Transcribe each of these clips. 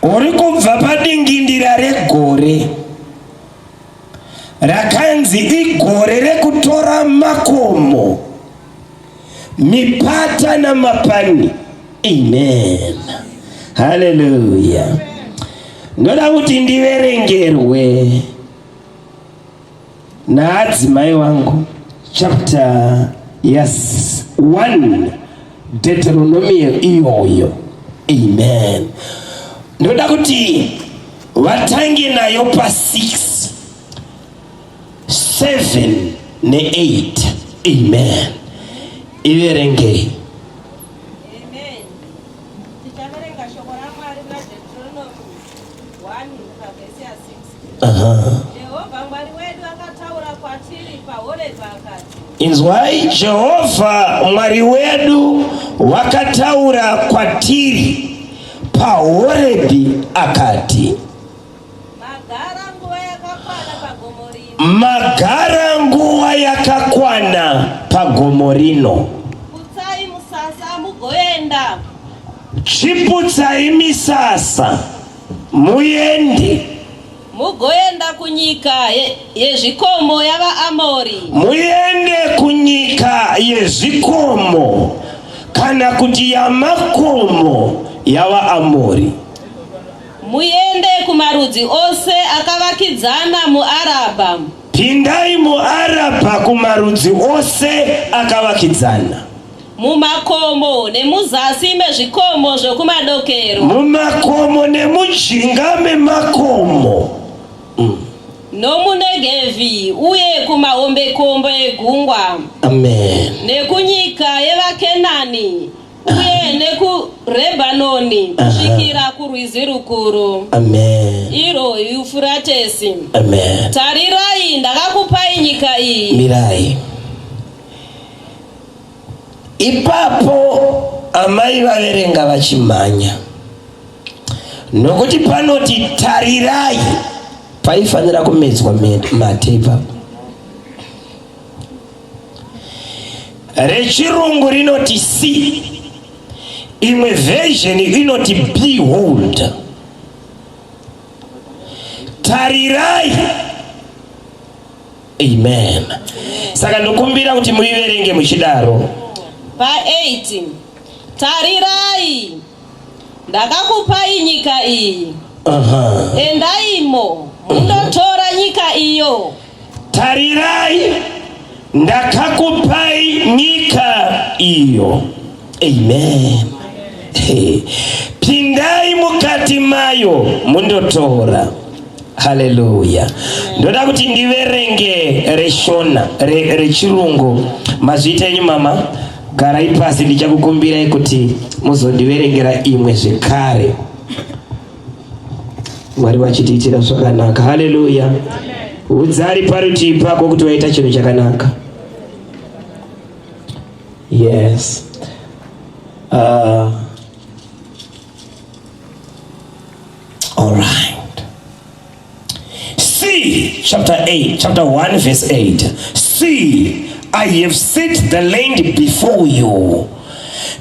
Uri kubva padingindira regore rakanzi igore rekutora makomo, mipata namapani. Amen, haleluya. Ndoda kuti ndiverengerwe naadzimai wangu chapter yes 1 Deuteronomio iyoyo. Amen. Ndoda kuti vatange nayo pa 6 7 ne8. Amen. Iverengei. Amen. Tichaverenga shoko raMwari muna Deuteronomy 1 pavhesi ya 6. Jehovha Mwari wedu akataura kwatiri paHorebhi akati, Inzwai, Jehovha Mwari wedu wakataura kwatiri paHorebhi akati, Magara nguva yakakwana pagomo rino. Magara nguva yakakwana pagomo rino. Putsai musasa mugoenda. Chiputsai misasa muende. Mugoenda kunyika yezvikomo yavaAmori. Muende kunyika yezvikomo kana kuti yamakomo yavaAmori. Muende kumarudzi ose akavakidzana muArabha. Pindai muArabha kumarudzi ose akavakidzana. Mumakomo nemuzasi mezvikomo zvokumadokero. Mumakomo nemujinga memakomo. NomuNegevhi uye kumahombekombe egungwa. Amen. Nekunyika yevaKenani uye nekuRebhanoni kusvikira kurwizi rukuru. Amen. Iro Yufuratesi. Amen. Tarirai, ndakakupai nyika iyi. Mirai. Ipapo amai vaverenga vachimhanya, nokuti panoti tarirai paifanira kumedzwa mate ipapo. Rechirungu rinoti see, imwe version inoti behold. Tarirai. Amen. Saka ndokumbira kuti muiverenge muchidaro. Pa 8 Tarirai, ndakakupai nyika iyi. Aha. Endaimo mundotora nyika iyo. Tarirai, ndakakupai nyika iyo. Amen. Hey. Pindai mukati mayo mundotora. Haleluya. Ndoda kuti ndiverenge reshona rechirungu. Re Mazviita enyu mama, garai pasi, ndichakukumbirai kuti muzondiverengera imwe zvekare. Mwari vachitiitira zvakanaka. Haleluya. Udzari parutivi pako kuti waita chinhu chakanaka. Yes. All right. See, chapter 8, chapter 1, verse 8. See, I have set the land before you.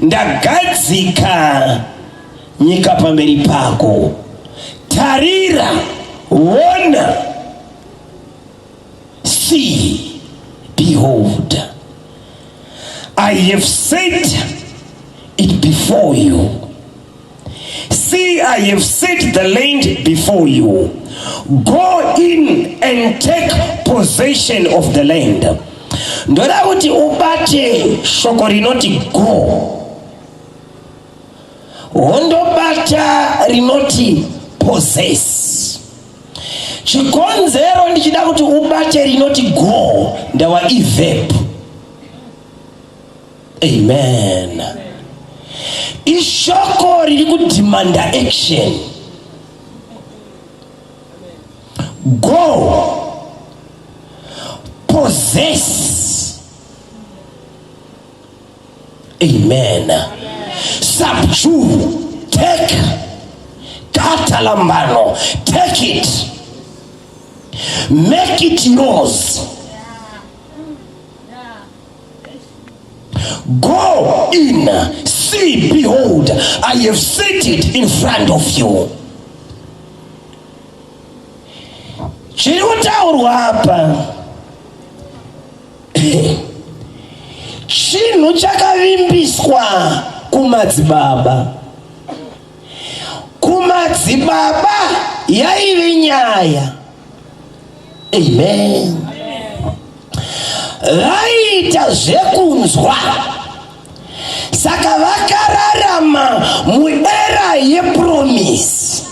Ndagadzika nyika pamberi pako. Tarira, wona. See, behold, I have set it before you. See, I have set the land before you. Go in and take possession of the land. Ndoda kuti ubate shoko rinoti go. Wondobata rinoti possess. Chikonzero ndichida kuti ubate rinoti go ndawa iverb. Amen. Ishoko riri kudemanda action. Go. Possess. Amen. Subdue. Take. Katalambano. Take it. Make it yours. Go in, see, behold, I have set it in front of you. Chiri kutaurwa apa chinhu chakavimbiswa kumadzibaba. Kumadzibaba yaive nyaya. Amen. Vaiita zvekunzwa, saka vakararama muera yepromise.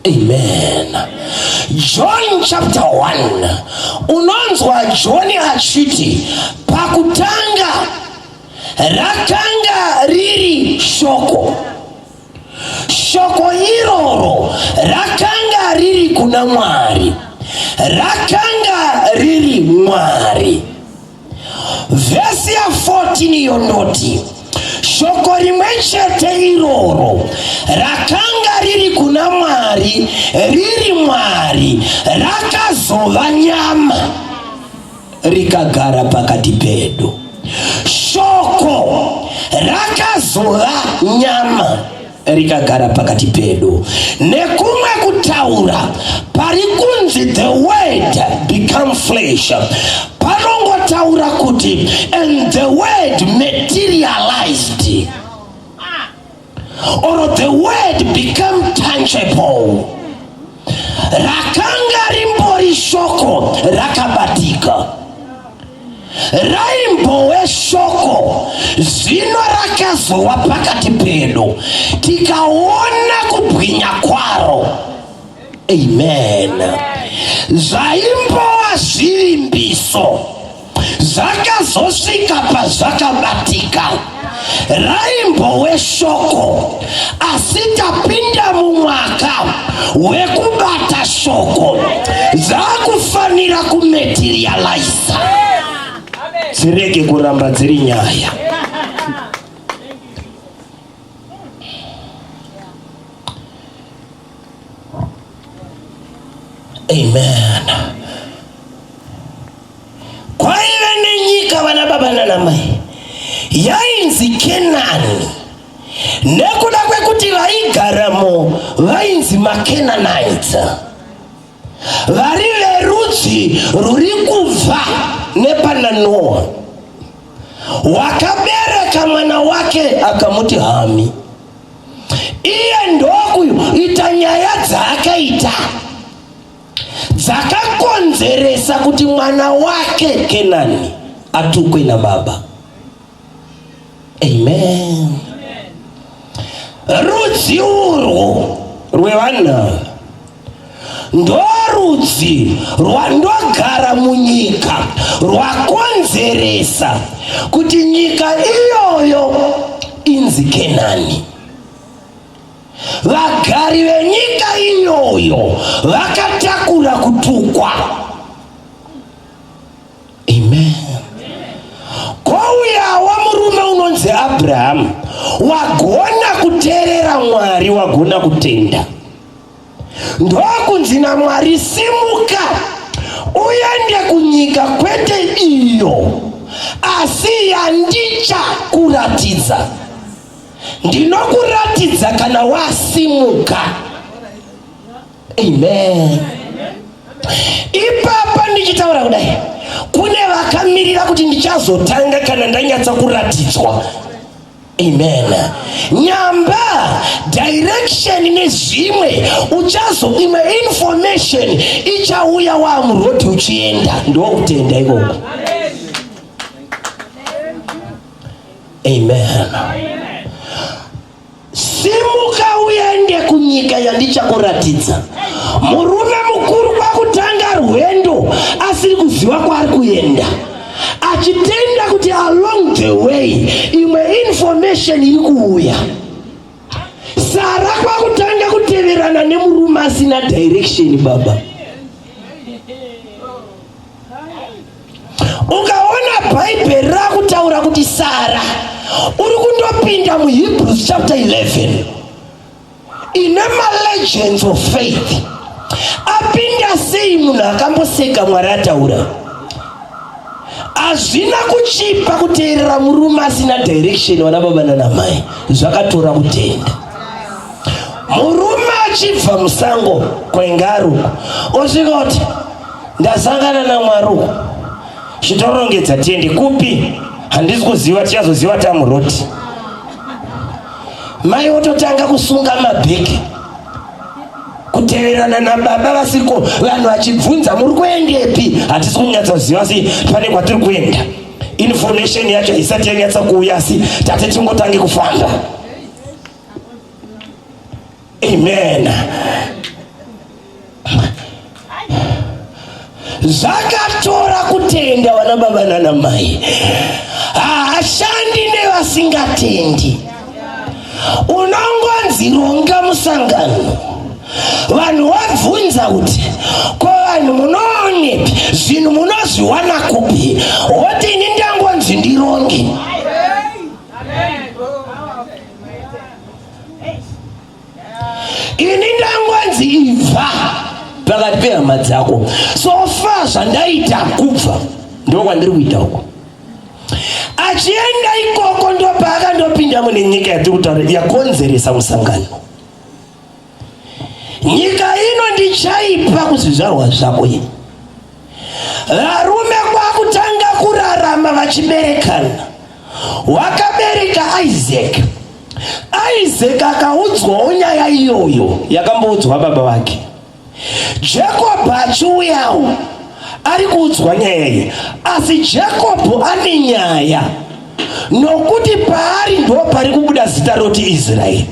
Amen. John chapter 1 unonzwa John achiti pakutanga rakanga riri shoko. Shoko iroro rakanga riri kuna Mwari, rakanga riri Mwari. Vhesi ya 14 yondoti shoko rimwe chete iroro rakanga riri kuna Mwari, riri Mwari, rakazova nyama rikagara pakati pedu. Shoko rakazova nyama rikagara pakati pedu. Nekumwe kutaura pari kunzi the word become flesh, panongotaura kuti and the word materialized or the word become tangible. Rakanga rimbori shoko rakabatika, raimbowe shoko, zvino rakazowa pakati pedu, tikaona kubwinya kwaro. Amen. Zvaimbowa zvivimbiso zvakazosvika pazvakabatika. Raimbowe shoko, asi tapinda mumwaka wekubata shoko, dzakufanira kumaterializa, dzirege kuramba dziri nyaya. Amen. Kwaive nenyika vana baba nanamai yainzi Kenani, nekuda kwekuti vaigaramo vainzi maKenanites, vari verudzi ruri kubva nepana Noa, wakabereka mwana wake akamuti Hami. Iye ndokuita nyaya dzaakaita dzakakonzeresa kuti mwana wake Kenani atukwe nababa. Amen. Rudzi urwu rwevanhu ava ndorudzi rwandogara munyika rwakonzeresa kuti nyika iyoyo inzi Kenani. Vagari venyika iyoyo vakatakura kutukwa. Amen. Kouyawo murume unonzi Abrahamu, wagona kuteerera Mwari, wagona kutenda. Ndokunzi naMwari, simuka uende kunyika kwete iyo, asi yandichakuratidza. Ndinokuratidza kana wasimuka. Amen. Ipapa ndichitaura kudai, kune vakamirira kuti ndichazotanga kana ndanyatsa kuratidzwa. Amen. Nyamba direction nezvimwe uchazo imwe information ichauya wamuroad uchienda, ndokutenda ikoko. Amen. Simuka uende kunyika yandichakuratidza. Murume mukuru kwakutanga rwendo asiri kuziva kwaari kuenda, achitenda kuti along the way imwe information iri kuuya. Sara kwakutanga kuteverana nemurume asina direction. Baba, ukaona Bhaibheri rakutaura kuti Sara, uri kundopinda muHebrews chapter 11 ine malegends of faith. Apinda sei munhu akamboseka Mwari ataura? Hazvina kuchipa kuteerera murume asina direction, vana baba nanamai, zvakatora kutenda. Murume Achibva musango kwainge ari uko, osvika kuti, "Ndasangana naMwari uko, chitorongedza tiende." Kupi? Handisi kuziva, tichazoziva tamuroti. Mai wototanga kusunga mabhegi kuteverana nababa vasiko, vanhu vachibvunza, "Muri kuendepi?" "Hatisi kunyatsoziva, asi pane kwatiri kuenda. Information yacho haisati yanyatsa kuuya, asi tate tingotange kufamba." Amen. Zvakatora kutenda, vana baba nana mai. Haashandi nevasingatendi. Unongonzi ronga musangano, vanhu wabvunza kuti, "Ko vanhu munoonepi zvinhu? Munozviwana kupi?" Woti, "Ini ndangonzi ndironge." Ini ndangonzi ibva pakati pehama dzako. So far zvandaita kubva, ndokwandiri kuita uko. Achienda ikoko, ndopaakandopinda mune nyika yatiri kutaura yakonzeresa musangano. "Nyika ino ndichaipa kuzvizvarwa zvako." Ini varume kwakutanga kurarama vachiberekana. Wakabereka Isaac. Isaac akaudzwawo nyaya iyoyo yakamboudzwa baba vake. Jacob achiuyawo ari kuudzwa nyaya iyi, asi Jacob ane nyaya nokuti paari ndo pari kubuda zita roti Israeri,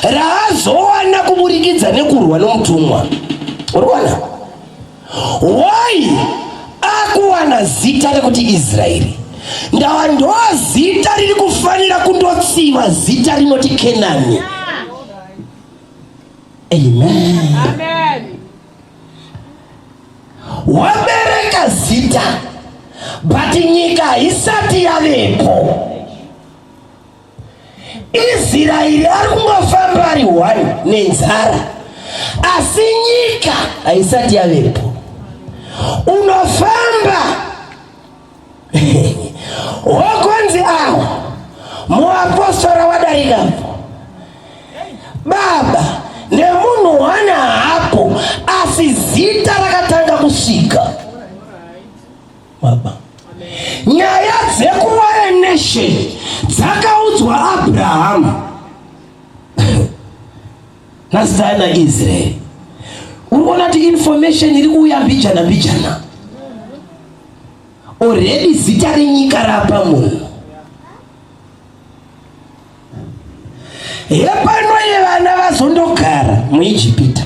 raazowana kuburikidza nekurwa nomutumwa. Uri kuwana why akuwana zita rekuti Israeri? Ndava ndo zita riri kufanira kundotsiva zita rinoti Kenani. Amen. Amen. Wabereka zita, but nyika haisati yavepo. Israeri ari kungofamba ari one nenzara, asi nyika haisati yavepo. Unofamba, wakonzi awo muapostora wadarikapo, baba nemunhu wana hapo, asi zita rakatanga kusvika baba. Nyaya dzekuva nation dzakaudzwa Abrahamu nazita naIsraeri. Uri kuona kuti information iri kuuya mbijana mbijana. Already zita renyika rapa munhu hepano. Yevana vazondogara muIjipita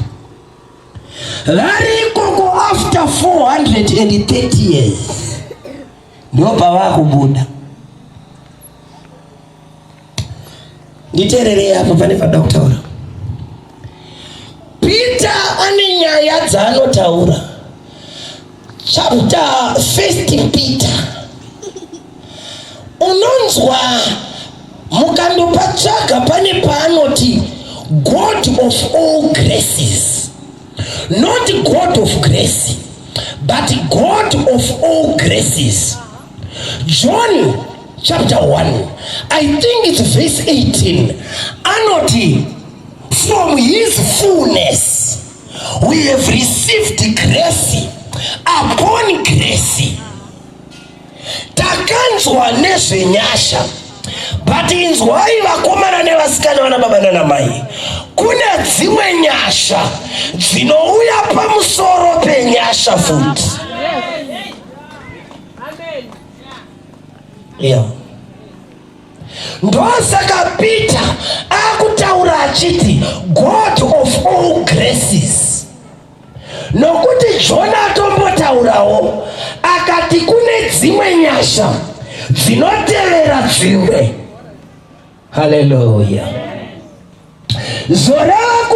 vari ikoko, after 430 years ndo pavakubuda. Nditeererei apa, pane pada kutaura. Peter ane nyaya dzaanotaura, chapter First Peter. Unonzwa mukandopatsvaga, pane paanoti God of all graces, not God of grace, but God of all graces. John chapter 1, I think it's verse 18, anoti, "From his fullness we have received grace upon grace." Takanzwa nezvenyasha, but inzwai vakomana nevasikana, vana baba nanamai, kune dzimwe nyasha dzinouya pamusoro penyasha futi. Amen. Yeah. Ndosaka Peter akutaura achiti God of all graces, nokuti Jona atombotaurawo akati kune dzimwe nyasha dzinotevera dzimwe. Haleluya. Zoreva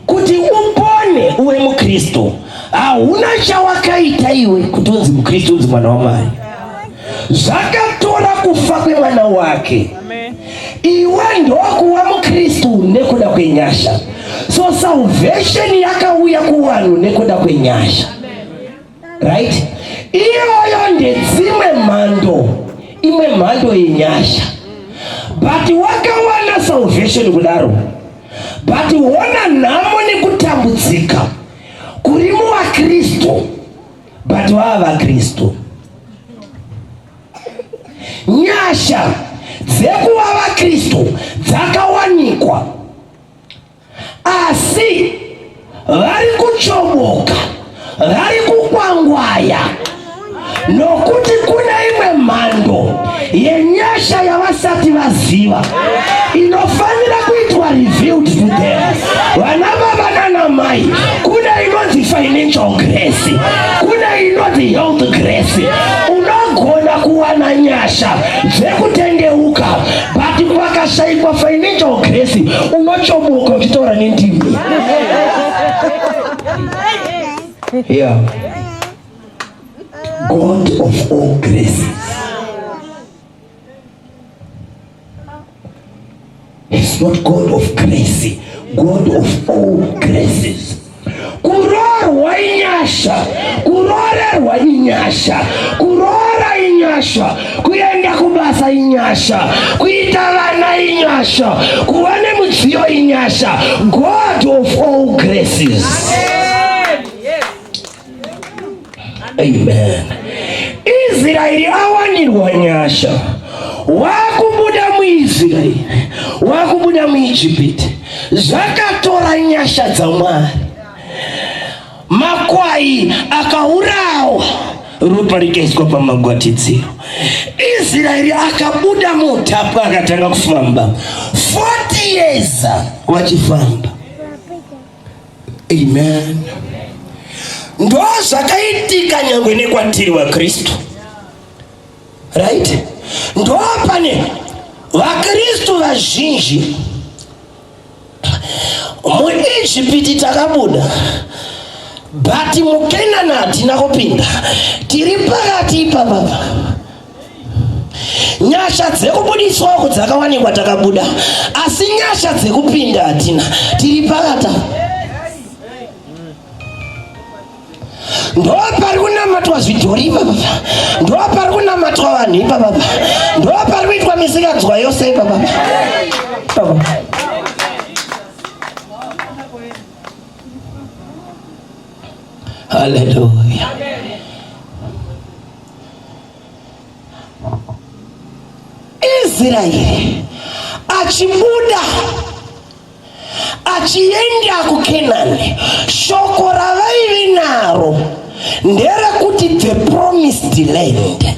kuti upone uve muKristu, hauna chawakaita iwe kuti unzi muKristu, unzi mwana waMwari. Zvakatora kufa kwemwana wake. Amen. Iwe ndokuva muKristu nekuda kwenyasha. So salvation yakauya kuvanhu nekuda kwenyasha, right? Iyoyo ndedzimwe mhando, imwe mhando yenyasha, but wakawana salvation kudaro. But hona nhamo nekutambudzika kuri muvaKristu, but vava vaKristu. Nyasha dzekuva vaKristu dzakawanikwa, asi vari kuchoboka, vari kukwangwaya, nokuti kuna imwe mhando yenyasha yavasati vaziva inofanira kuitwa revealed to them. Vana baba nana mai, kuna inonzi financial grace, kuna inonzi health grace. Unogona kuwana nyasha dzekutendeuka, but pakashaikwa financial grace unochoboka uchitaura nendimi. Yeah. God of all graces. He's not God of grace, God of all graces. Kuroorwa inyasha, kuroorerwa inyasha, kuroora inyasha, kuenda kubasa inyasha, kuita vana inyasha, kuva nemudziyo inyasha. God of all graces. Amen. Israeri awanirwa nyasha, wakubuda muIsraeri, wakubuda muIjipiti, zvakatora nyasha dzaMwari. Makwai akaurawa, ropa rikaiswa pamagwatidziro. Israeri akabuda muutapwa akatanga kufamba 40 years vachifamba. Amen. Ndo zvakaitika nyangwe nekwatiri vaKristu, right? Ndo pane vaKristu vazhinji muIjipiti takabuda, but muKenani hatina kupinda, tiri pakati ipapapa. Nyasha dzekubudiswa uku dzakawanikwa takabuda, asi nyasha dzekupinda hatina, tiri pakata. Ndo pari kunamatwa zvidhori ipapapa, ndo pari kunamatwa vanhu ipapapa, ndo pari kuitwa misikadzwa yose ipapapa. Haleluya. Israeri achibuda achienda kuKenani, shoko ravaive naro nderekuti the promised land.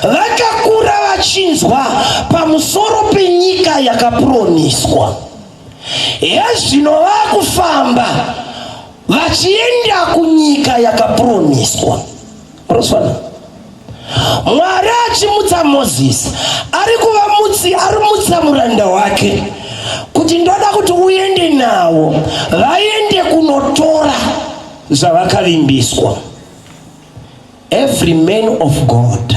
Vakakura vachinzwa pamusoro penyika yakapromiswa. Hezvino vakufamba vachienda kunyika yakapromiswa. Proswana. Mwari achimutsa Mozisi, ari kuvamutsi, ari mutsa muranda wake kuti ndoda kuti uende navo vaende kunotora zvavakavimbiswa. Every man of God,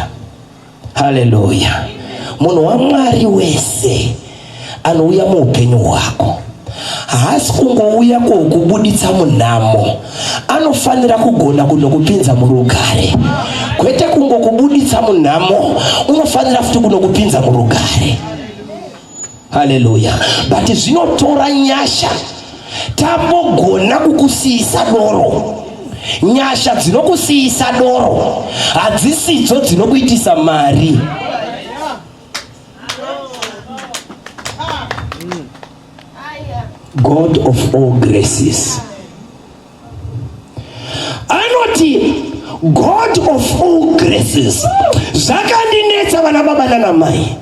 haleluya, munhu waMwari wese anouya muupenyu hwako haasi kungouya kokubuditsa munhamo, anofanira kugona kunokupinza murugare, kwete kungokubuditsa munhamo, unofanira futi kunokupinza murugare. Haleluya. But zvinotora nyasha tambogona kukusiyisa doro. Nyasha dzinokusiyisa doro hadzisidzo dzinokuitisa mari. God of all graces anoti God of all graces. Zvakandinetsa vana baba nana mai.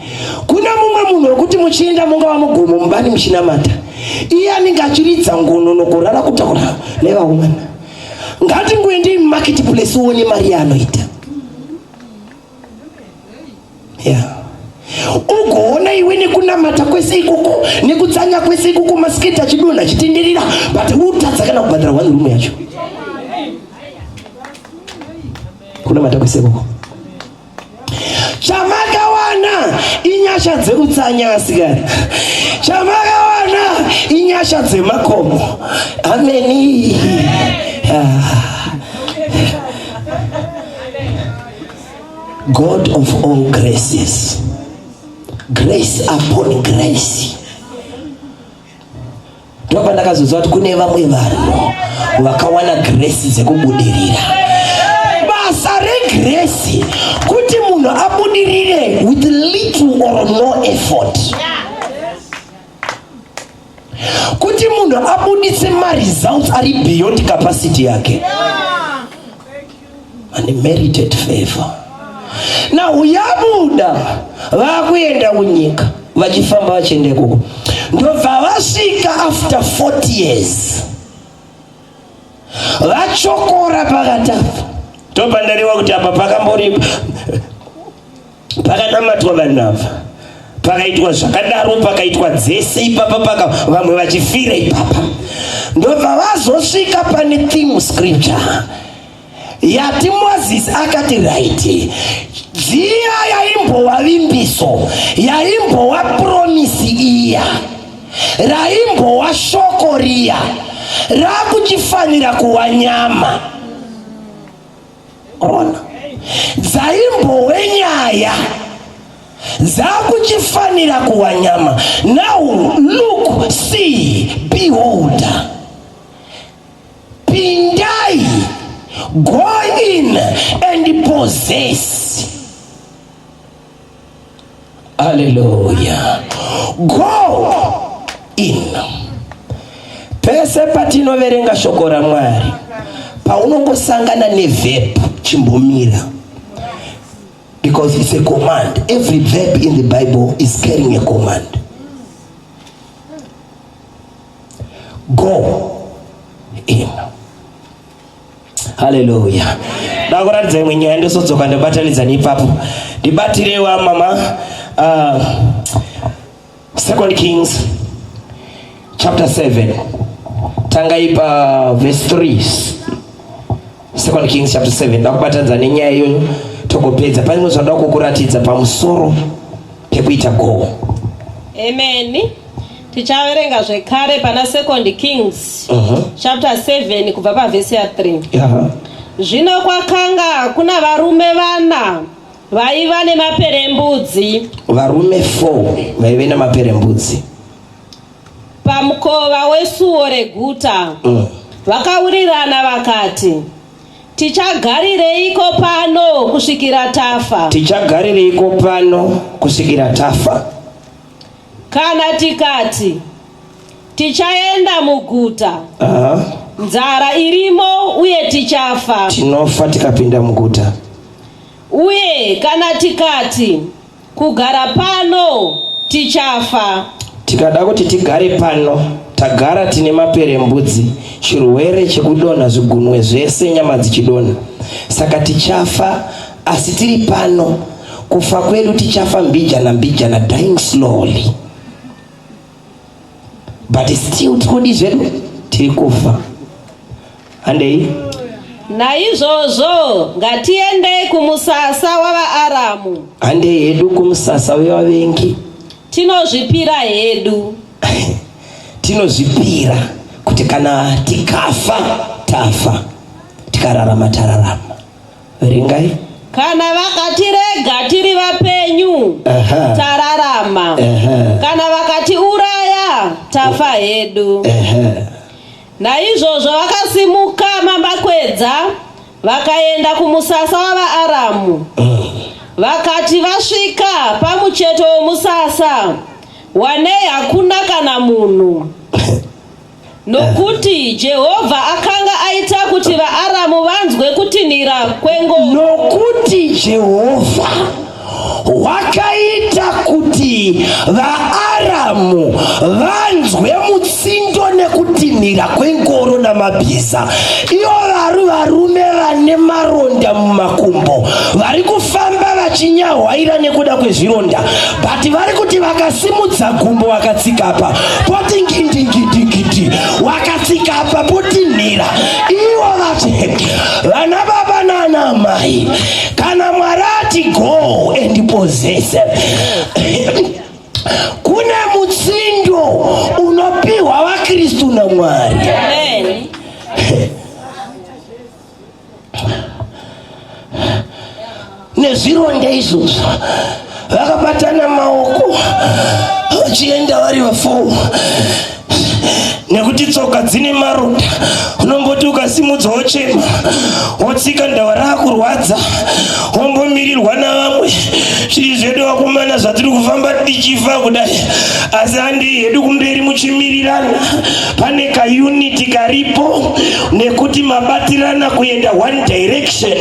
Kuna mumwe munhu wekuti muchienda mungava mugomo mubani muchinamata, iye anenge achiridza ngonono kurara kutaura nevakomana. Ngatingoendei mumarket place uone mari yaanoita. Yeah. Ugoona iwe nekunamata kwese ikoko nekutsanya kwese ikoko, masiketi achidonha achitenderera, but utadza kana kubhadhara one room yacho. Kunamata kwese ikoko chamakawana inyasha dzekutsanya asikana, chamakawana inyasha dzemakomo. Ameni. Ah. God of all graces, grace upon grace. Ndopandakazoziva kuti kune vamwe vanhu vakawana grace dzekubudirira. Basa regrace kuti munhu abudirire with little or no effort. Kuti munhu abuditse maresults ari beyond capacity yake. Unmerited favor. Now yabuda vakuenda kunyika vachifamba vachienda ikoko, ndobva vasvika after 40 years vachokora pakati apa. Ndobva ndarewa kuti apa pakambori pakanamatwa vanhu ava, pakaitwa zvakadaro, pakaitwa dzese ipapa, paka vamwe vachifira ipapa. Ndobva vazosvika pane theme scripture yati Mozisi akati right, dziya yaimbowa vimbiso, yaimbowa promise iya, raimbowa shoko riya, rakuchifanira kuwa nyama. Ona, dzaimbowe nyaya dzakuchifanira kuwa nyama. Now look, see, behold, pindai, go in and possess. Hallelujah. Go in. Pese patinoverenga shoko raMwari, paunongosangana neverb, chimbomira, because it's a command. Every verb in the Bible is carrying a command. Go in. Haleluya. Ndakuratidza imwe nyaya, ndosodzoka ndabatanidza neipapo. Ndibatirewa mama. Second Kings chapter 7, tangai pa verse 3. Second Kings chapter 7. Ndakubatanidza nenyaya iyoyo, togopedza. Pane zvandada kukuratidza pamusoro pekuita go. Amen. Tichaverenga zvekare pana Second Kings chapter 7 kubva pavhesi ya3. Zvino kwakanga kuna varume vana vaiva nemaperembudzi. Varume 4 vaive nemaperembudzi pamukova wesuo reguta. Vakawirirana vakati, "Tichagarireiko pano kusvikira tafa?" Tichagarireiko pano kusvikira tafa? Kana tikati, 'Tichaenda muguta,' nzara irimo uye tichafa." Tinofa tikapinda muguta. Uye kana tikati, 'Kugara pano,' tichafa." Tikada kuti tigare pano, tagara tine maperembudzi, chirwere chekudonha zvigunwe zvese, nyama dzichidonha, saka tichafa. Asi tiri pano, kufa kwedu tichafa mbijana mbijana, dying slowly, but still tikudi zvedu, tiri kufa. Handei. Naizvozvo ngatiendei kumusasa wavaAramu. Handei hedu kumusasa wevavengi. Tinozvipira hedu. Tinozvipira kuti kana tikafa tafa, tikararama tararama. Verengai. Kana vakatirega tiri vapenyu, tararama. Kana vakatiuraya, tafa hedu. Naizvozvo vakasimuka mambakwedza vakaenda kumusasa wavaAramu. Vakati vasvika pamucheto womusasa, wanei hakuna kana munhu, nokuti Jehovha akanga aita kuti vaAramu vanzwe kutinhira kwengoro. Nokuti Jehovha wakaita kuti vaAramu vanzwe mutsindo nekutinhira kwengoro namabhiza. Ivo vari varume vane maronda mumakumbo, vari kufamba vachinyahwaira nekuda kwezvironda, but vari kuti vakasimudza gumbo vakatsika apa poti ngindingindingindi, wakatsika apa potinhira. Ivo vati, vana baba nana mai, kana Mwari ati go and possess, kune mutsindo unopiwa vaKristu naMwari. Amen. Nezvironda izvozvo, vakabatana maoko vachienda vari vafou. Nekuti tsoka dzine maronda, unomboti ukasimudza wochema, wotsika ndawa raakurwadza, wombomirirwa navamwe. Zviri zvedu vakomana zvatiri kufamba tichifa kudai, asi handei hedu kumberi muchimirirana. Pane kaunity karipo nekuti mabatirana kuenda one direction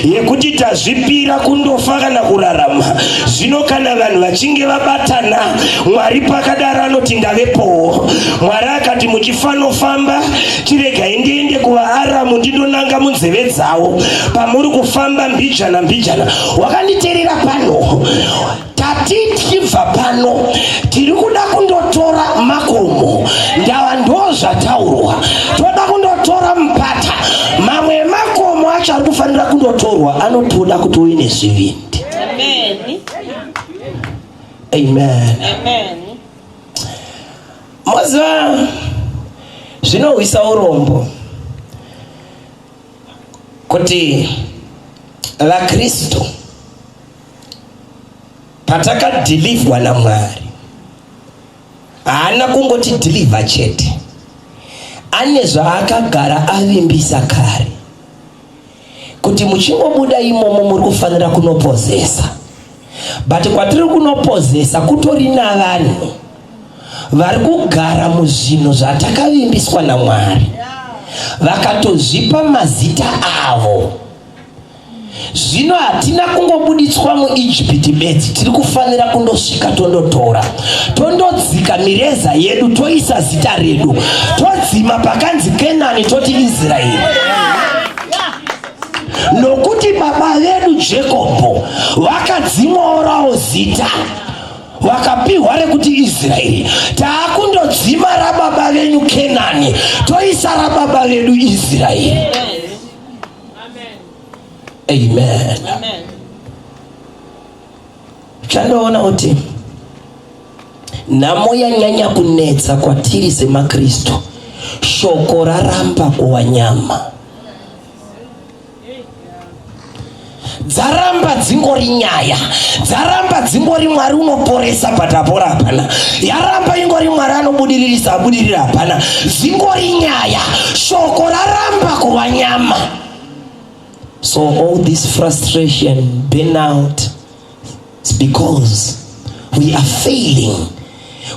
yekuti tazvipira kundofa kana kurarama. Zvino kana vanhu vachinge vabatana, Mwari pakadaro anoti ndavepowo. Mwari akati muchifanofamba, chiregai ndiende kuvaAramu ndindonanga munzeve dzavo pamuri kufamba mbijana mbijana. Wakanditerera pano, tati tichibva pano tiri kuda kundotora makomo, ndava ndozvataurwa, toda kundotora mupata. Mamwe emakomo acho ari kufanira kundotorwa anotoda kuti uve nezvivindi. Amen. Amen. Amen. Moziva zvinohwisa urombo kuti vaKristu patakadhilivhwa naMwari haana kungotidhilivha chete, ane zvaakagara avimbisa kare kuti muchingobuda imomo muri kufanira kunopozesa, but kwatiri kunopozesa kutori navanhu vari kugara muzvinhu zvatakavimbiswa naMwari, vakatozvipa mazita avo. Zvino hatina kungobuditswa muIjipiti bedzi, tiri kufanira kundosvika tondotora, tondodzika mireza yedu, toisa zita redu, todzima pakanzi Kenani toti Israeri. Nokuti baba vedu Jakobho vakadzimwawo zita, vakapihwa rekuti Israeri. Taakundodzima rababa venyu Kenani, toisa rababa vedu Israeri. Amen. Chandoona kuti nhamo yanyanya kunetsa kwatiri semaKristu, shoko raramba kuwa nyama, dzaramba dzingori nyaya, dzaramba dzingori Mwari unoporesa but apora hapana, yaramba ingori Mwari anobudiririsa abudirira hapana, dzingori nyaya, shoko raramba kuva nyama. So all this frustration, burnout, it's because we are failing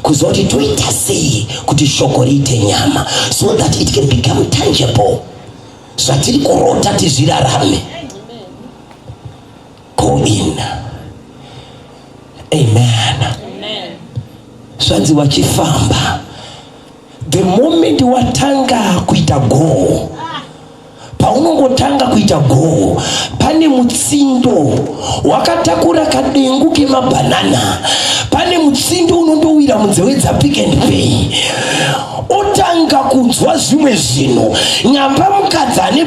kuzoti toita sei kuti shoko riite nyama so that it can become tangible, zvatiri kurota tizvirarame. Go in. Amen. Zvanzi wachifamba, the moment watanga kuita go, paunongotanga kuita go, pane mutsindo wakatakura kadengu kemabhanana, pane mutsindo unondowira munzeve dzaPick and Pay, otanga kunzwa zvimwe zvinhu. Nyamba mukadzi ane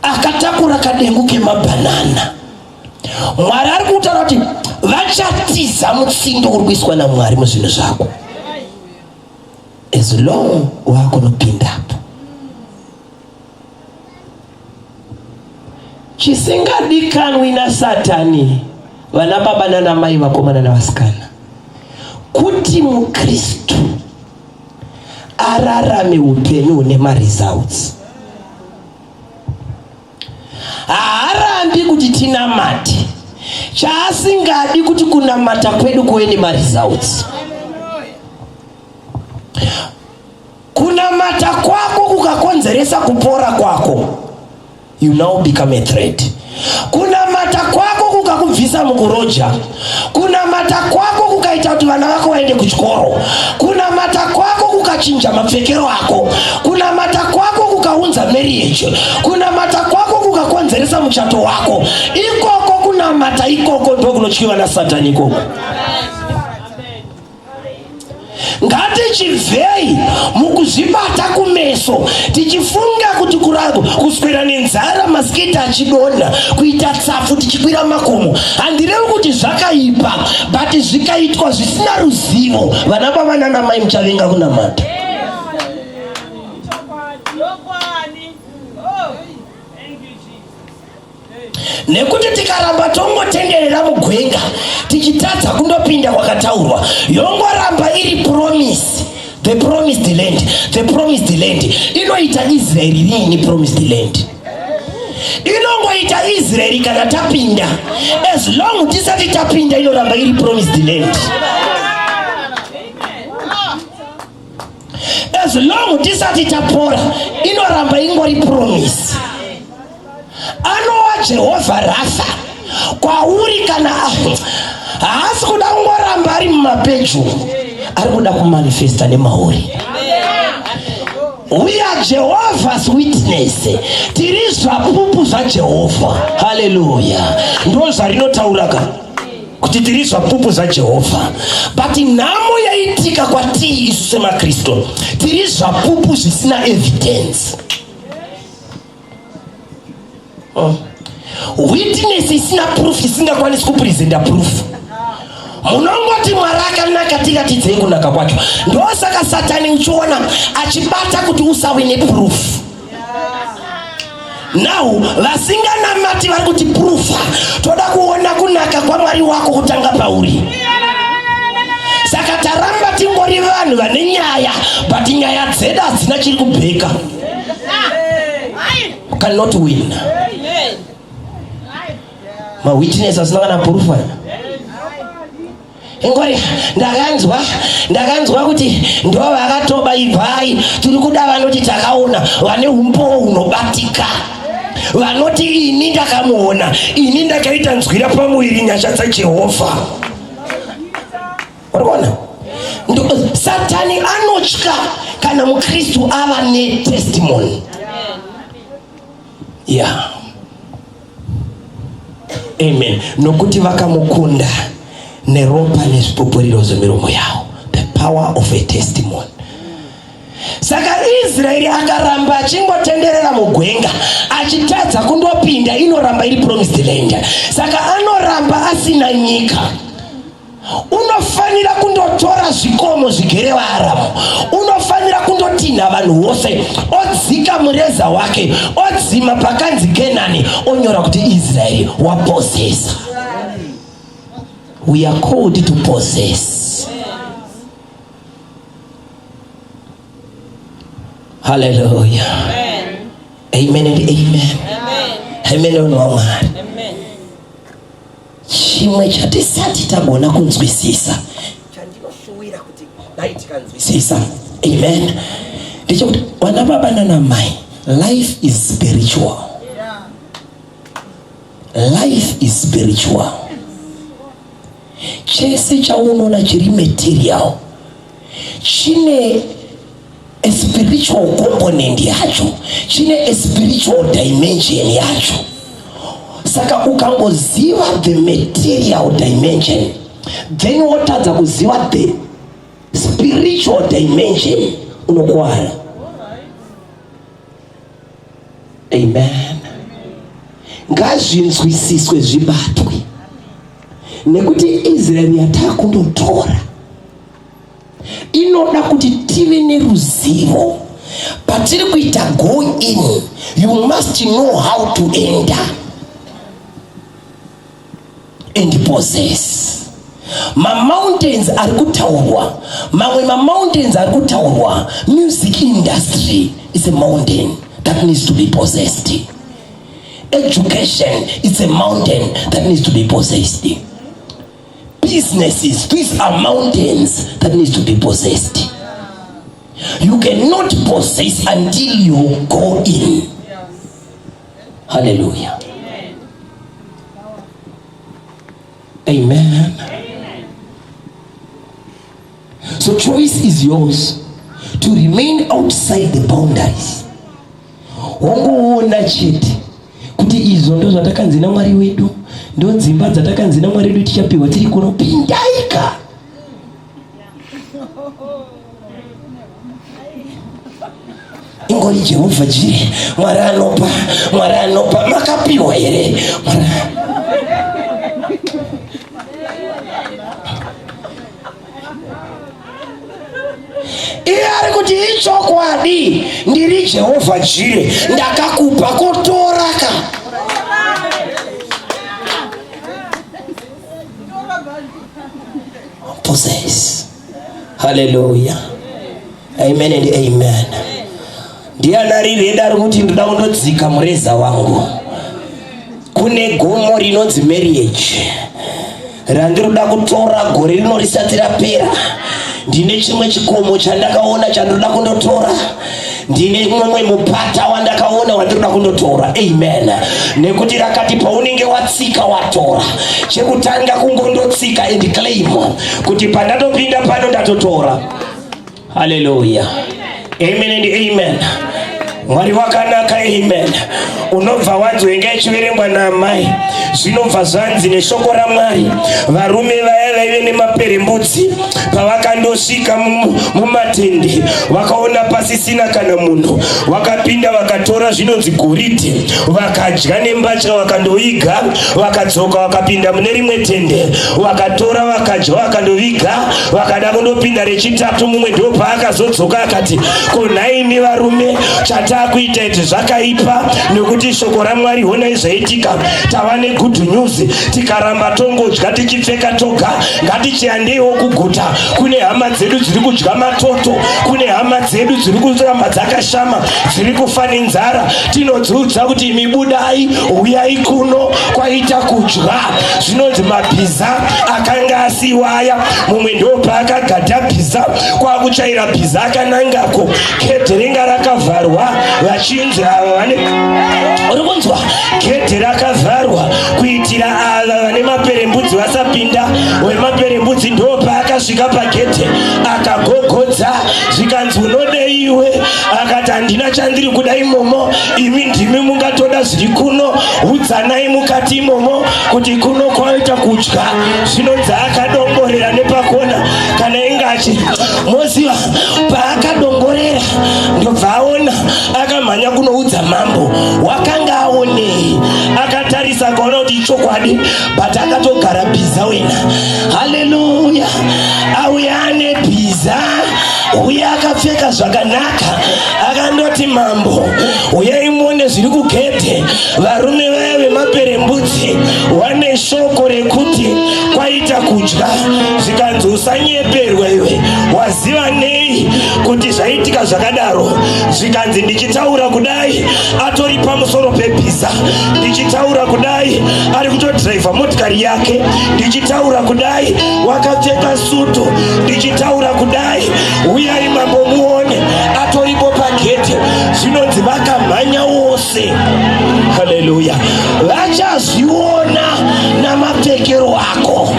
akatakura kadengu kemabhanana, Mwari ari kutaura kuti vachatiza mutsindo uri kuiswa naMwari muzvinhu zvako as long wakunopindapo. Chisingadikanwi naSatani, vana baba nana mai, vakomana navasikana, kuti muKristu ararame upenyu hune maresults. Haarambi kuti tinamate, chaasingadi kuti kunamata kwedu kuve nemaresults. Kunamata kwako kukakonzeresa kupora kwako, you now become a threat. Kunamata kwako kukakubvisa mukuroja, kunamata kwako kukaita kuti vana vako vaende kuchikoro, kunamata kwako kukachinja mapfekero ako, kunamata kwako kukaunza marriage, kunamata kwako kukakonzeresa muchato wako, ikoko kunamata ikoko ndo kunotyiwa naSatani ikoko. Ngatichibvei mukuzvibata kumeso tichifunga kuti kuswera nenzara, masiketi achidonha, kuita tsafu tichikwira makomo. Handirevi kuti zvakaipa, but zvikaitwa zvisina ruzivo, vana baba nana mai muchavenga kunamata. Nekuti tikaramba tongotenderera mugwenga tichitadza kundopinda kwakataurwa, yongoramba iri promise. The promised land, the promised land inoita Israeri riini? Promised land inongoita Israeri kana tapinda. As long tisati tapinda, inoramba iri promised land. As long tisati tapora, inoramba ingori promise. Anova Jehovha Rafa kwauri kana haasi kuda kungoramba ari mumapeju, ari kuda kumanifesta nemauri. We are Jehovah's witness, tiri zvapupu zvaJehovha. Haleluya! Ndo zvarinotaura ka kuti tiri zvapupu zvaJehovha. But nhamo yaitika kwatii isu semaKristu, tiri zvapupu zvisina evidence. Oh. Witness isina proof, isingakwanisi kupresenta proof. Munongoti Mwari akanaka, tiratidzei kunaka kwacho. Ndosaka Satani uchiona achibata kuti usave neproof. Now vasinganamati vari kuti proof, toda kuona kunaka kwaMwari wako kutanga pauri. Saka taramba tingori vanhu vane nyaya, but nyaya dzedu hadzina chiri kubheka. Cannot win. Mawitness asina kana proof aya. Ingori ndakanzwa kuti ndo vakatoba. Ibvai, tiri kuda vanoti takaona, vane umbowo hunobatika, vanoti ini ndakamuona, ini ndakaita nzwira pamuviri nyasha dzaJehovha. Uri kuona? Satani anotya kana muKristu ava netestimony. Yeah, amen. Nokuti vakamukunda neropa nezvipupuriro zvemiromo yavo. The power of a testimony. Saka Israeri akaramba achingotenderera mugwenga achitadza kundopinda, inoramba iri promised land. Saka anoramba asina nyika. Unofanira kundotora zvikomo zvigere vaAramu, unofanira kundotinha vanhu vose, odzika mureza wake, odzima pakanzi Kenani, onyora kuti Israeri wapossessa. We are called to possess. Hallelujah, amen and amen, amen. Vanhu vaMwari, chimwe chatisati tagona kunzwisisa, chandinoshuwira kuti dai tikanzwisisa, amen, ndechekuti vana baba nanamai, life is spiritual, life is spiritual. Chese chaunoona chiri material chine a spiritual component yacho, chine a spiritual dimension yacho. Saka ukangoziva the material dimension, then wotadza kuziva the spiritual dimension, unokwara. Amen. Ngazvinzwisiswe, zvibatwe, nekuti Israeri yatakundotora inoda kuti tive neruzivo patiri kuita go in. You must know how to enter and possess. Mamountains ari kutaurwa, mamwe mamountains ari kutaurwa, music industry is a mountain that needs to be possessed. Education is a mountain that needs to be possessed. Businesses, these are mountains that needs to be possessed. You cannot possess until you go in. Hallelujah, amen. So choice is yours, to remain outside the boundaries, wongoona chete kuti izvo ndo zvatakanzi naMwari wedu, ndo dzimba dzatakanzi naMwari wedu tichapiwa tiri kuno. Pindaika. Ingori Jehovha Jire, Mwari anopa, Mwari anopa. Makapiwa here? Mwari iye ari kuti ichokwadi, ndiri Jehovha Jire, ndakakupa, kotoraka. Possess. Haleluya. Amen and amen. Ndiani ari ready ari kuti ndoda kundodzika mureza wangu? Kune gomo rinonzi marriage randinoda kutora gore rino risati rapera. Ndine chimwe chikomo chandakaona chandinoda kundotora. Ndine mumwe mupata wandakaona wandinoda kundotora. Amen. Nekuti rakati paunenge watsika watora. Chekutanga kungondotsika and claim kuti pandatopinda pano ndatotora. Haleluya. Amen and amen. Mwari wakanaka, amen. Unobva wanzwa inga ichiverengwa naamai, zvinobva zvanzi neshoko raMwari, varume vaya vaive nemaperembudzi pavakandosvika mumatende vakaona pasisina kana munhu, vakapinda vakatora zvinonzi goridhe, vakadya nembatya, vakandoviga, vakadzoka vakapinda mune rimwe tende, vakatora vakadya vakandoviga, vakada kundopinda rechitatu, mumwe ndopaakazodzoka akati, ko nhaimi varume, chatakuita izvi zvakaipa, nekuti shoko raMwari honai zvaitika, tava negood news, tikaramba tongodya tichipfeka toga, ngatichiandeiwo kuguta. Kune hama dzedu dziri kudya matoto, kune hama dzedu dziri kuramba dzakashama, dziri kufa nenzara, tinodziudza kuti imi budai, uyai kuno, kwaita kudya. Zvinonzi mabhiza akanga asiwa aya, mumwe ndopaakagadha bhiza kwakuchaira bhiza akanangako, gedhe ringa rakavharwa, vachinzi ava vane uri kunzwa, gedhe rakavharwa kuitira ava vane maperembudzi vasapinda. Wemaperembudzi ndopaakasvika pagedhe akagogodza, zvikanzi unodeiwe? Akati handina chandiri kuda imomo, imi ndimi mungatoda zviri kuno, udzanai mukati imomo kuti kuno kwaita kudya. Zvinonzi akadongorera nepakona, kana ingachi moziva paakadongorera ndobva aona, akamhanya kunoudza mambo. Wakanga aonei? Akatarisa akaona kuti ichokwadi, but akatogara bhiza wena. Haleluya! Auya ane bhiza, uye akapfeka zvakanaka, akandoti mambo, uyai muone zviri kugedhe. Varume vaya vemaperembudzi wane shoko rekuti kwaita kudya. Zvikanzi usanyeperwa iwe, waziva nei kuti zvaitika zvakadaro? Zvikanzi ndichitaura kudai atori pamusoro pebhiza, ndichitaura kudai ari kutodhiraivha motikari yake, ndichitaura kudai wakapfeka sutu, ndichitaura kudai uyai mambo muone, atoripo pagedhe. Zvinonzi vakamhanya wose. Haleluya! Vachazviona namapfekero ako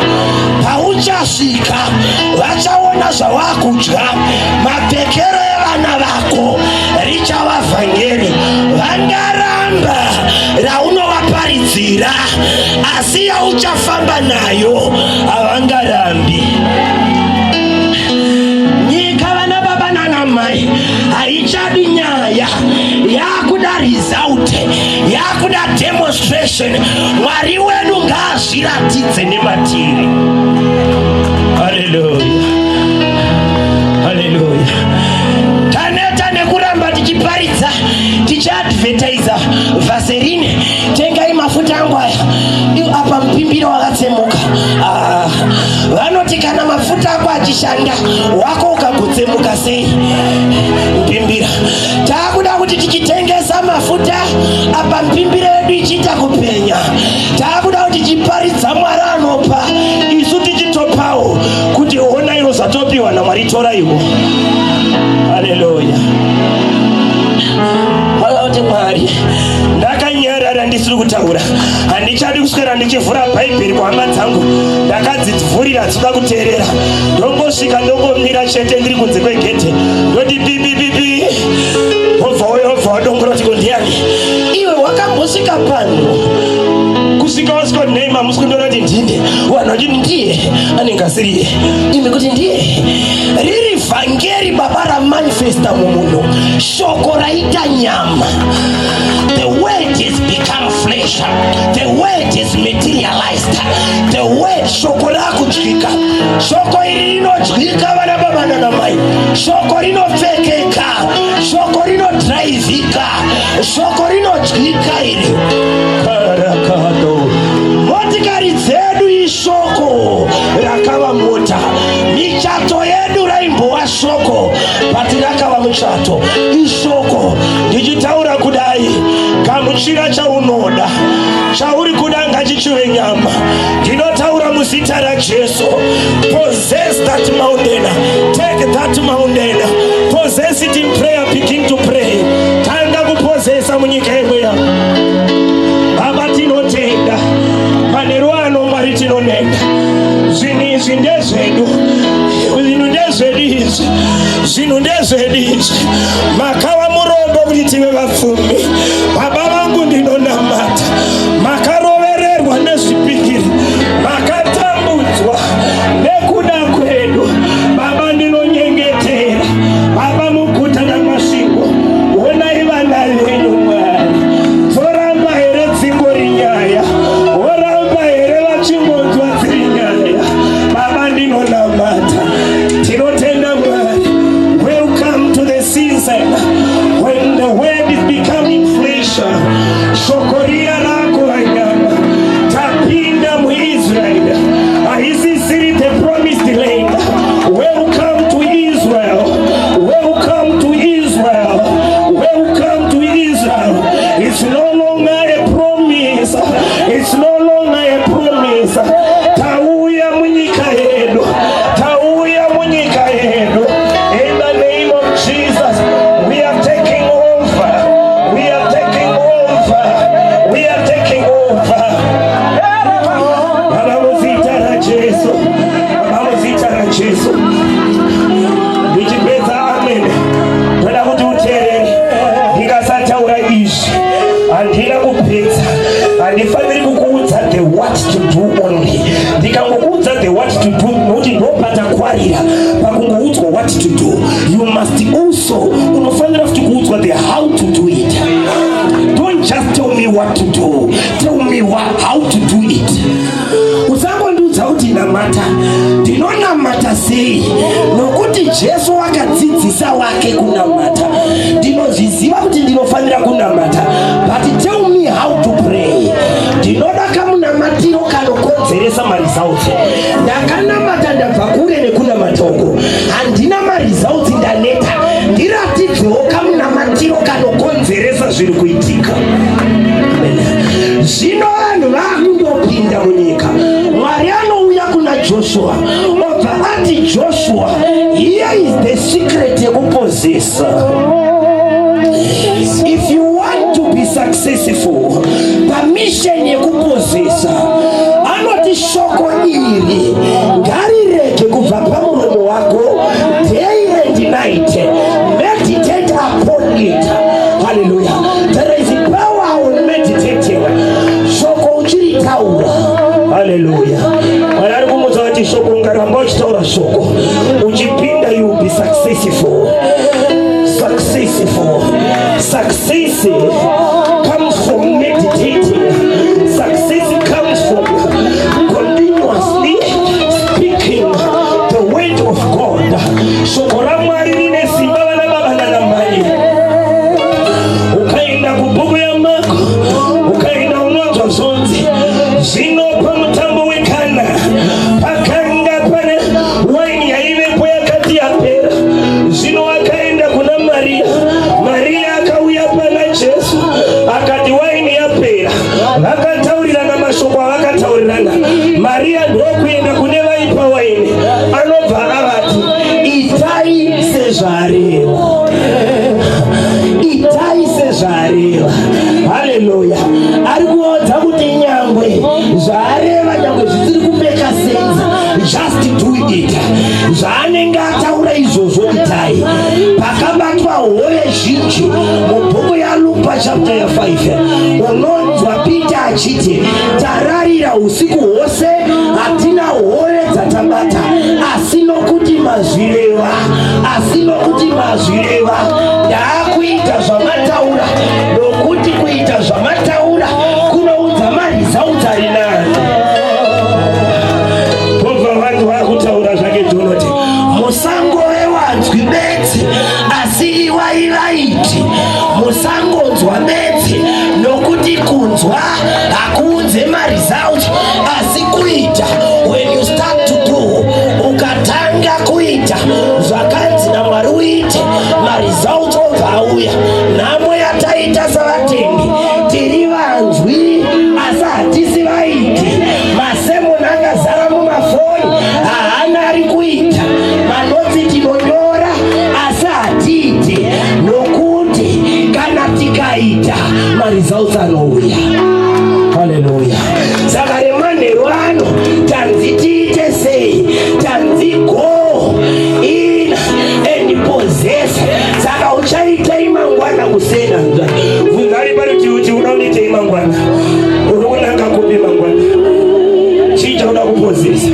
pauchasvika, vachaona zvawakudya, mapfekero evana vako richava vhangeri. Vangaramba raunovaparidzira, asi yauchafamba nayo havangarambi. Nyika, vana baba nana mai, haichadi nyaya, yakuda result, yakuda demonstration. Mwari wedu ngaazviratidze nematiri. Haleluya, haleluya. Taneta nekuramba tichiparidza, tichiadvertisa Vaseline, tengai mafuta angu aya. Iwo apa mupimbiro wakatsemuka. Ah, vanoti kana mafuta ako achishanda, wako ukagotsemuka sei mupimbira? Taakuda kuti tichitengesa mafuta apa mipimbiro yedu ichiita kupenya. Taakuda kuti tichiparidza Mwari anopa, isu tichitopawo kuti honaiwo zvatopiwa naMwari, toraiwo. Haleluya. Kuti Mwari, ndakanyarara ndisiri kutaura, handichadi kuswera ndichivhura Bhaibheri kuhama dzangu, ndakadzivhurira dzinoda kuteerera. Ndongosvika ndongomira chete ndiri kunze kwegedhe, ndoti pipipipi, wobva uyo wobva wadongora kuti ko ndiani iwe wakambosvika pano? Kusvika wasvika kuti nei mamusi kundiona kuti ndini, vanhu vachiti ndiye anenge asiriye, imi kuti ndiye. Riri vhangeri baba ramanifesta mumunhu, shoko raita nyama. The word is become flesh, the word is materialized, the word, shoko rakudyika. Shoko iri rinodyika, vana baba nana mai. Shoko rinopfekeka, shoko rinodhiraivhika, shoko rinodyika iri. Karakado. Motikari dzedu ishoko rakava mota, michato yedu raimbova shoko. But rakava muchato. Ishoko ndichitaura kudai, gamuchira chaunoda, chauri kuda ngachichive nyama. Ndinotaura muzita raJesu, possess that mountain, take that mountain, possess it in prayer. Begin to pray. Tanga kupossessa munyika yemweya. Baba, tinotenda manheru ano. Mwari, tinonenda. Zvinhu izvi ndezvedu, zvinhu ndezvedu izvi, zvinhu ndezvedu izvi. Makava murombo kuti tive vapfumi. Baba vangu, ndinonamata. Makarovererwa nezvipikiri, makatambudzwa nekuda kwedu. Baba, ndinonyengetera. Baba, muguta raMasvingo, onai vana venyu. Mwari, dzoramba here dzingori nyaya? Woramba here vachingonzwa dziri nyaya? Baba, ndinonamata. Tinotenda, Mwari. Welcome to the season when the word is becoming flesh. Shoko riya rakuva nyama. Tapinda muIsrael. Haisisiri the promised land. Welcome to Israel, welcome to Israel, welcome to Israel. It's no longer a promise, it's no longer a promise. Tauya munyika yedu, tauya munyika yedu. In the name of Jesus, we are taking over, we are taking over, we are taking over. Baba, muzita raJesu. Baba, muzita raJesu. Ndichipedza, amen, ndoda kuti uteerere. Ndikasataura izvi, handina kupedza. Handifaniri kukuudza the what to do only. Ndikangokuudza the what to do, nokuti ndopatakwarira pakungoudzwa what to do, you must also, unofanira futi kuudzwa the how to do it. Don't just tell me what to do, tell me how to do it. Usangondiudza kuti namata. Ndinonamata sei? Nokuti Jesu akadzidzisa wake kunamata. Ndinozviziva kuti ndinofanira kunamata, but tell me how to pray. Ndinoda kamunamatiro kanokonzeresa maresults. Ndakanamata, ndabva kure nekunamata uko, handina maresults, ndaneta. Ndiratidzewo kamunamatiro kanokonzeresa zviri kuitika. Amen. Zvino vanhu vakundopinda munyika. Mwari anouya kuna Joshua, obva ati, "Joshua, here is the secret yekupossessa. If you want to be successful pamission yekupossessa," anoti, "shoko iri ngarirege kubva pamuromo wako. Day and night meditate upon it." Hallelujah. There is power on meditating shoko uchiritaura. Haleluya. Mwari ari kumudza kuti shoko, ungaramba uchitaura shoko uchipinda, you will be successful, successful. Success comes from meditating. Success comes from continuously speaking the word of God. Shoko raMwari rine simba, vana baba nanamai. Ukaenda kubhuku yaMako, ukaenda, unonzwa zvonzi, zvino pamutambo weKana pakanga pane waini yaivepo yakati yapera. Zvino akaenda kuna Mariya. Mariya akauya pana Jesu akati, "Waini yapera." Vakataurirana mashoko avakataurirana. Mariya ndokuenda kune vaipa waini. Anobva avati, "Itai sezvareva, itai sezvareva." Haleluya. Ari kuodza kuti nyangwe zvaareva, nyangwe zvisiri kumake sense, just do it. Zvaanenge ataura izvozvo, itai. Pakabatwa hove zhinji mubhuku yaLuka chapter ya5, unonzwa Peter achiti, "Tararira usiku hwose, hatina hove dzatabata, asi nokuti mazvireva, asi nokuti mazvireva, ndaakuita zvamataura, nokuti kuita zvamataura kunoudza maresults ari nani." Pobva vanhu vakutaura zvake Jonoti, "Musangove wanzwi bedzi, asi iwai vaiti. Musangonzwa bedzi, nokuti kunzwa hakuunze maresults, asi kuita. When you start to do, ukatanga kuita zvakanzi naMwari uite." Maresults anouya. Haleluya. Saka remanheru ano tanzi tiite sei? Tanzi go in and possess. Saka uchaitei mangwana kusena? Bvunza ari parutivi kuti uda unoitei mangwana? Uri kunanga kupi mangwana? Chii chauda kupozesa?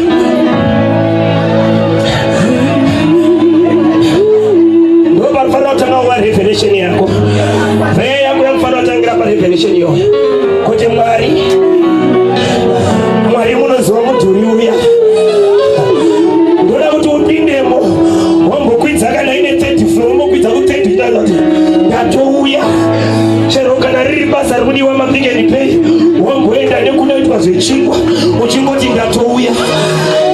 Ndopanofanira kutanga kuva revelation yako. Prayer yako yakufanira kutangira parevelation iyoyo. Kuti Mwari, Mwari munoziva mudhuri uya. Ndoda kuti upindemo wambokwidza kana ine third floor wambokwidza kuthird itaza kuti ndatouya. Chero kana riri basa rikudiwa mapick and pay wamboenda nekunoitwa zvechingwa uchingoti ndatouya,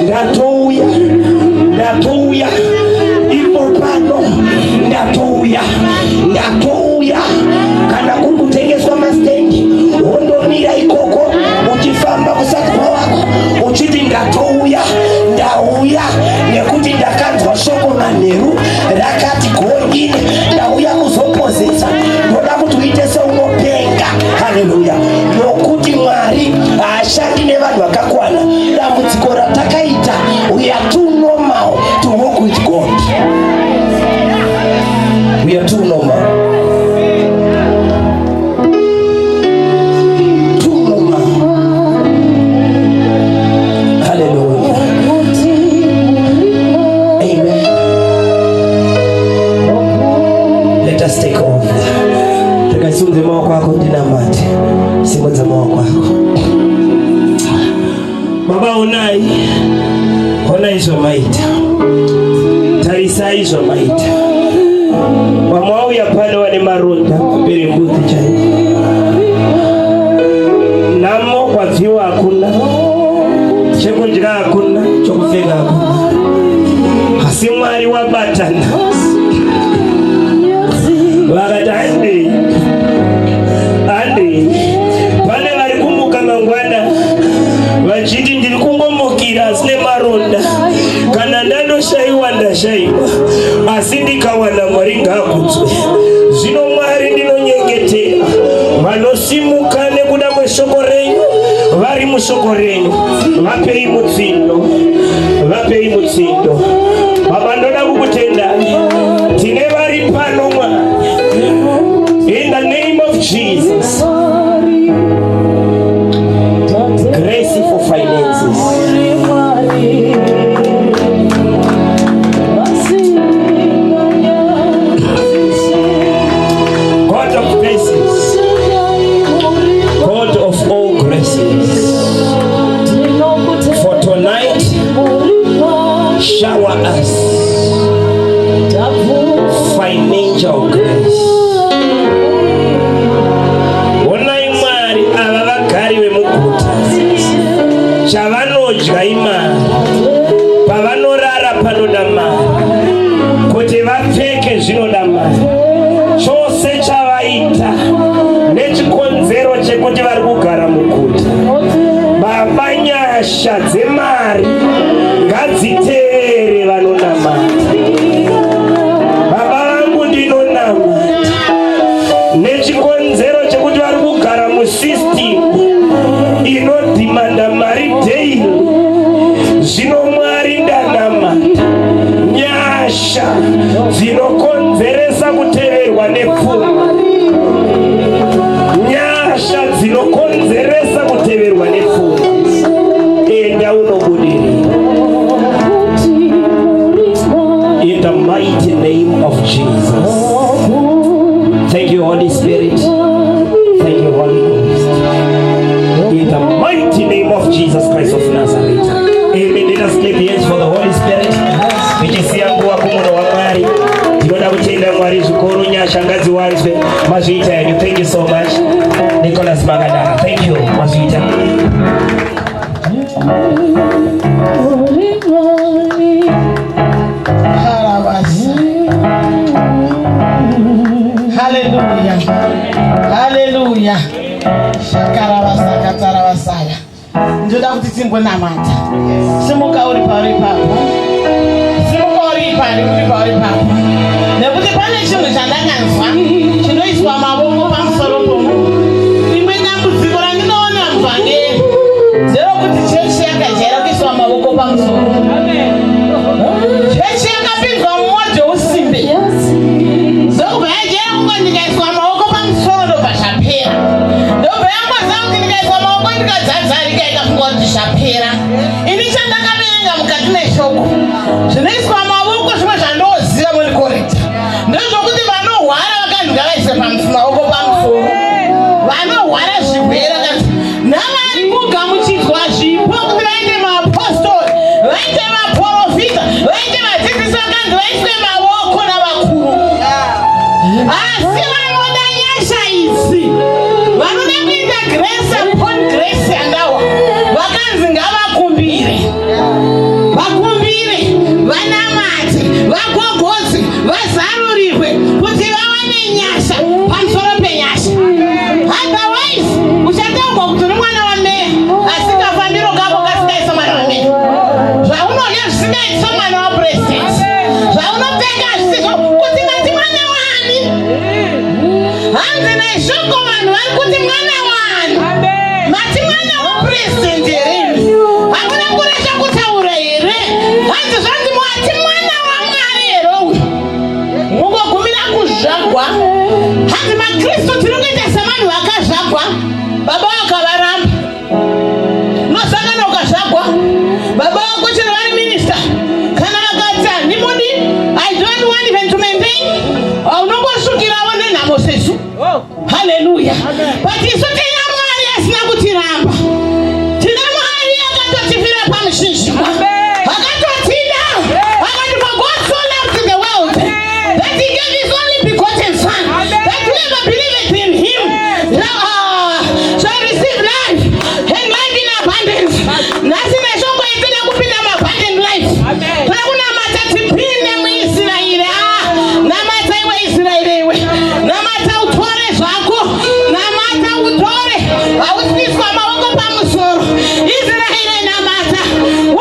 ndatouya, ndatouya ipo pano, ndatouya, ndatouya. Kana kuri kutengeswa mastendi wondomira ikoko uchifamba kusati kwawako uchiti ndatouya, ndauya nekuti ndakanzwa shoko manheru rakati go in, ndauya kuzopozesa. Ndoda kuti uite seunopenga. Haleluya. Nokuti Mwari haashandi nevanhu vakakwana. Dambudziko ratakaita, we are too normal to walk with God. We are too normal, too normal. Hallelujah. Amen. Let us take over. Tikasimudze maoko ako ndinamate. Simudza maoko ako. Baba, onai, onai zvamaita, tarisai zvamaita. Vamwe vauya pano vane maronda maperembudzi chaivo, nhamo kwabviwa hakuna chekudya, hakuna chokupfeka, hakuna, asi Mwari wabatana vakati handei, handei. Pane vari kumuka mangwana vachiti ndiri kungomukira asi nemaronda, kana ndandoshayiwa ndashayiwa, asi ndikawana Mwari ngaakudzwe. Zvino Mwari, ndinonyengetera vanosimuka nekuda kweshoko renyu, vari mushoko renyu, vapei mutsindo, vapei mutsindo. Baba, ndoda kukutendai, tine vari pano. Mwari, in the name of Jesus, grace for finances. God of graces, God of all graces, for tonight shower us financial grace. Onai Mwari, ava vagari vemuguta, chavanodya imari, pavanorara panoda mari, kuti vapfeke zvinoda mari, chose chavaita nechikonzero chekuti vari kugara muguta. Baba, nyasha dzemari ngadzitevere vanonamata. Baba vangu, ndinonamata nechikonzero chekuti vari kugara musystem inodhimanda mari daily. Zvino Mwari, ndanamata nyasha dzinokonzeresa kuteverwa nepfuma, nyasha dzinokonzeresa kuteverwa nepfuma. Enda unobudirira in the mighty name of Jesus. Thank you, Holy Spirit. Thank you, Holy Ghost. In the mighty name of Jesus Christ of Nazareth, amen. Let us clap hands for the Holy Spirit. Tichisiya nguva kumunhu waMwari, tinoda kutenda Mwari zvikuru. Nyasha ngadziwanzwe. Mazviita henyu. Thank you so much, Nicholas Magadara. Thank you. Mazviita. Harabasa. Haleluya. Haleluya. Shakarabasa katarabasaya. Ndoda kuti timbonamata. Simuka uri pauri ipapo. Simuka uri pari uri pauri ipapo. Nekuti pane chinhu chandakanzwa chinoiswa mavoko pamusoro pomunhu. Rikadzadza rikaita kunga kuti zvapera. Ini chandakaverenga mukati meshoko zvinoiswa mavoko, zvimwe zvandoziva muricorrecta, ndezvokuti vanorwara vakanzi ngavaise maoko pamusoro. Vanorwara zvirwere kanzi navari kugamuchidzwa zvipo kuti vaite maapostori, vaite vaprofita, vaite vadzidzisi, vakanzi vaiswe mavoko navakuru. Asi vanoda nyasha idzi, vanoda kuita grace upon grace yandawa, vakanzi ngavakumbire, vakumbire, vanamate, vagogodze, vazarurirwe kuti vawane nyasha pamusoro penyasha. Otherwise uchataurwa kuti uri mwana wameya, asi kafambiro kako kasingaisa mwana wameya, zvaunodya zvisingaitisa mwana wapurezidendi, zvaunopfeka hazvisizvo kuti mati mwana wani. Hanzi neshoko vanhu vari kuti mwana wani? Mati mwana wapurezidendi here? Hakuna kuresha kutaura here? Hanzi zvanzi mati mwana waMwari here uyu? Mungogumira kuzvagwa. Hanzi maKristu tiri kuita sevanhu vakazvagwa, baba vakavaramba. Unosangana ukazvagwa, baba vako chero vari minista, kana vakati handimudi, I don't want even to maintain, unongosvikirawo nenhamo sesu. Haleluya! But isu tina Mwari asina kutiramba. Tina Mwari akatotifira pamuchinjikwa, akatotida, akati, "For God so loved the world that he gave his only begotten son, that whoever believeth in him shall receive life and life in abundance." Nhasi neshoko itida kupinda muabundant life. Toda kunamata tipinde muIsraeri. Ah, namata iwe Israeri, iwe namata utore zvako, namata utore. Hausiiswa maoko pamusoro. Israeri, namata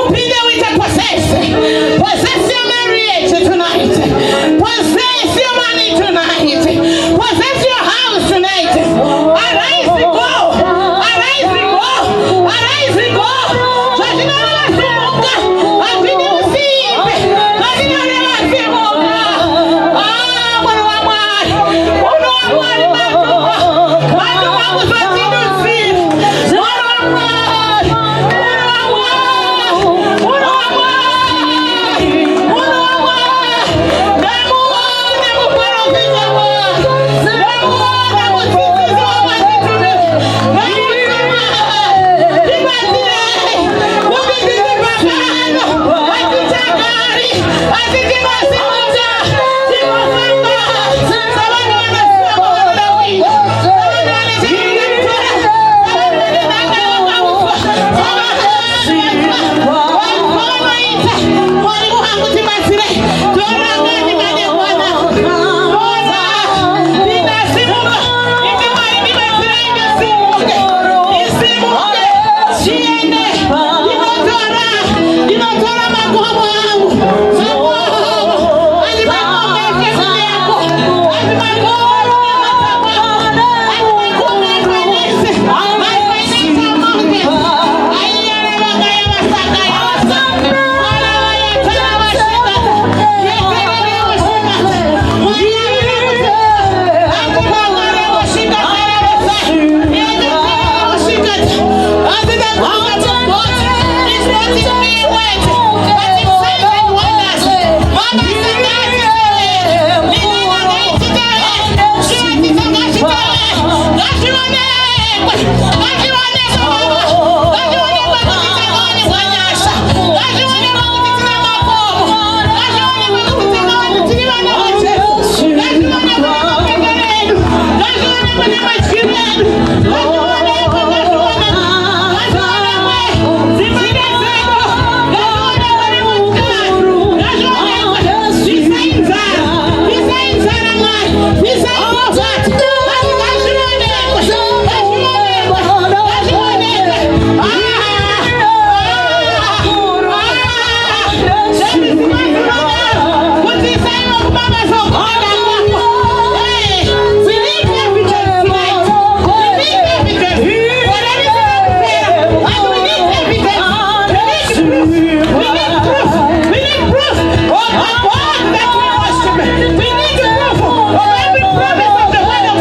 upinde uite possess. Possess your marriage tonight, possess your money tonight, possess your house tonight. Arise, go! Arise, go! Arise, go! Zvazvinoreva simuka, hazvidi usimbe. Zvazvinoreva simuka. Ah, mwana waMwari, munhu waMwari, matumwa, matumwa kuzotidutsira. Mwana waMwari, munhu waMwari, munhu waMwari, munhu waMwari. Ndamuona muprofita Mwari, ndamuona mudzidzisi wamazitune. Ndamutuma, tibatsirei kuti tiri pagano, hatichagari, asi tinosimudza, tinofamba savanhu vanoziva kwavanoda kuenda, savanhu vane chavangatora, savanhu vane nhanga yakaudzwa, savanhu vanoita. Mwari wangu, tibatsirei. Torangani madekwana, tora, ndinasimuka iti Mwari ndibatsirei, ndisimuke, ndisimuke, chiende, ndinotora, ndinotora makomo angu, makomo andi makomo efamily yako, andi makomo ematsamba, andi makomo efinance, my financial mountains. Aiyarabakayabasakayabasa arabayatarabashikata yeterereboshikata mwariarebushikata. Asi the power of God is not in mere words, but in signs and wonders. Mama sangati minana ngaititave, zviratidza ngazvitave, ngazvionekwe, ngazvionekwe baba, ngazvionekwe kuti takawanikwa nyasha, ngazvionekwe kuti tina makomo, ngazvionekwe kuti takawana tiri vana vaJesu, ngazvionekwe nemapfekero edu, ngazvionekwe nemadyiro edu, ngazvionekwe, ngazvionekwe, ngazvionekwe dzimba dzedu, ngazvionekwe nemudzimai, ngazvionekwe. Bvisai nzara, bvisai nzara Mwari, bvisai poverty. Asi ngazvionekwe, ngazvionekwe, ngazvionekwe. Ah, ah, ah. Kuti isaiwa kumabasa okuenda kwako. Hey, we need evidence tonight. We need evidence. Gore risina kupera. And we need evidence. We need proof. We need proof. We need proof of the God that we worship. We need proof of every promise of the word of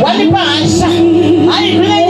Wandipa hasha. Hai.